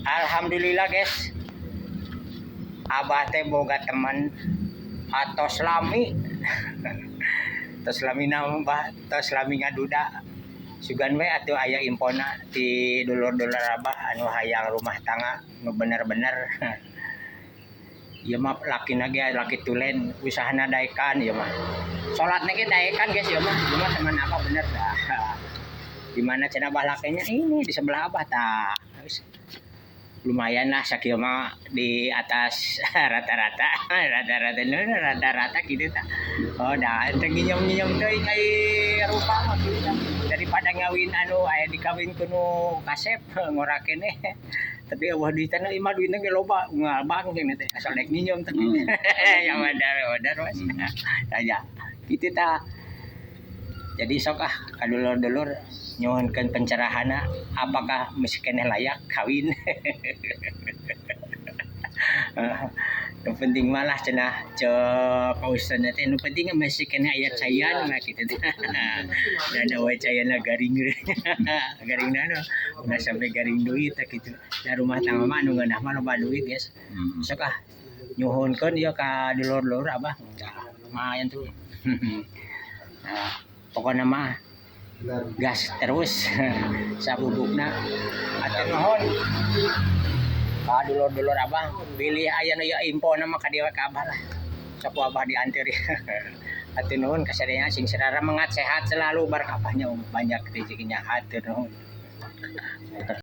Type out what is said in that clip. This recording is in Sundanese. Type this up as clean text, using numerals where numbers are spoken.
Alhamdulillah, guys, Abah teh boga teman atos lami, tos lami nambah, tos lami ngaduda. Sugan we atuh aya infona ti dulur-dulur Abah anu hayang rumah tangga nu bener-bener. Ieu mah lakina ge laki tulen, usahana daekan ieu mah. Salatna ge daekan, guys, ieu mah. Ieu mah teman Abah bener dah. Di mana cenah Abah lakinya? Ini di sebelah Abah tah. Lumayan lah sakieu mah, di atas rata-rata, rata-rata, rata-rata gitu tah. Oh, dah teu nginyem-nginyem teuing ai rupa mah kitu tah. Daripada ngawin anu aya dikawin ku nu kasep ngora keneh. Tapi euweuh duitna ieu mah, duitna ge loba ngalbang cenah teh asal daek nginjem tapi yang modar modar mas. Aya kitu tah. Jadi sok ah ka dulur-dulur nyuhunkeun pencerahanna, apakah masih keneh layak kawin. Nu penting malah cenah cek Pak Ustaz teh, nu penting masih keneh aya caian mah kitu teh. Dan we caianna garing, garing nu udah sampai garing duit teh kitu. Da rumah tangga mah anu ngeunah mah loba duit, guys. Sok ah nyuhunkeun ieu ka dulur-dulur Abah. Nah, lumayan tuh. Nah, pokoknya mah gas terus sabubukna. Hatur nuhun ka dulur-dulur Abah, bilih aya nu ieu infona mah ka dieu ka Abah lah. Sok ku Abah dianteur. Hatur nuhun ka sadayana, sing sararamangat, sehat selalu, barokahnya banyak rezekinya. Hatur nuhun.